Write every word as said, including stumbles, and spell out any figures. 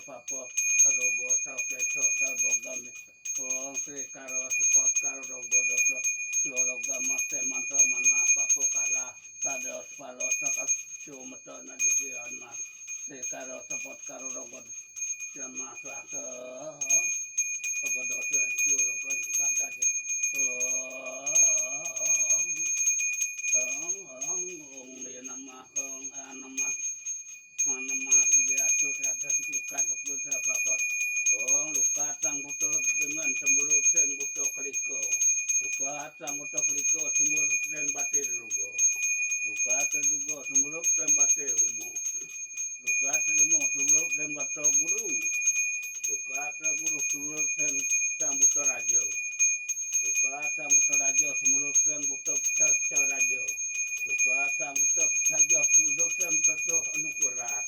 papa, saroga, sarokesa, sarboga, Om Sri Karo, Sepat Karo, Rogo Dosa, Siologa, Maste Mantra Mana, Papo Kara, Sada Sepalo, Sakat, Siomata, Nadisi, Anma, Sri Karo, Sepat Karo, Rogo Dosa, Sama Saka, Rogo Dosa, Siologa, Sada, Om, Om, Om, Om, Om, Namah, Om, Namah. Manama tiga ratus ada luka dua puluh sapapat. Oh, luka sang buto dengan sembulut sing buto keliko. Luka sang buto keliko sembulut sing batir rugo. Luka terdugo sembulut sing batir umo. Luka terdugo sembulut sing bato guru. Luka terguru sembulut sing sang buto rajo. Luka sang buto rajo sembulut sing buto pecah rajo. Luka sang buto pecah rajo sembulut sing tetuh anukurat.